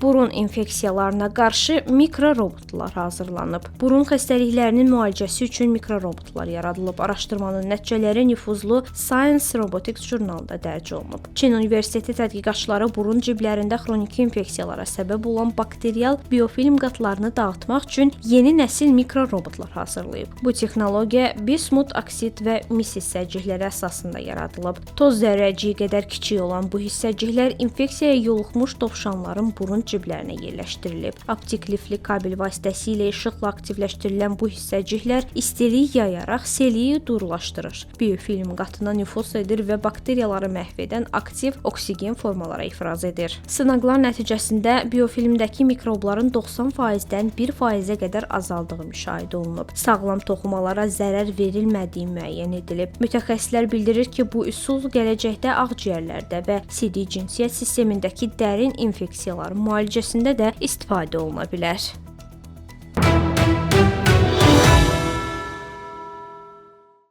Burun infeksiyalarına qarşı mikrorobotlar hazırlanıb. Burun xəstəliklərinin müalicəsi üçün mikrorobotlar yaradılıb. Araşdırmanın nəticələri nüfuzlu Science Robotics jurnalında dərc olunub. Çin Universiteti tədqiqatçıları burun ciblərində xroniki infeksiyalara səbəb olan bakterial biofilm qatlarını dağıtmaq üçün yeni nəsil mikrorobotlar hazırlayıb. Bu texnologiya bismut oksid və mis hissəcikləri əsasında yaradılıb. Toz zərrəciyi qədər kiçik olan bu hissəciklər infeksiyaya yoluxmuş dovşanların burun ciblərinə yerləşdirilib. Optik lifli kabel vasitəsilə işıqla aktivləşdirilən bu hissəciklər istilik yayaraq seliyi durulaşdırır. Biofilm qatına nüfuz edir və bakteriyaları məhv edən aktiv oksigen formalara ifraz edir. Sınaqlar nəticəsində biofilmdəki mikrobların 90%-dən 1%-ə qədər azaldığı müşahidə olunub. Sağlam toxumalara zərər verilmədiyi müəyyən edilib. Mütəxəssislər bildirir ki, bu üsul gələcəkdə ağciyərlərdə və sidik cinsiyyət sistemindəki dərin infeksiyaların müalicəsində də istifadə oluna bilər.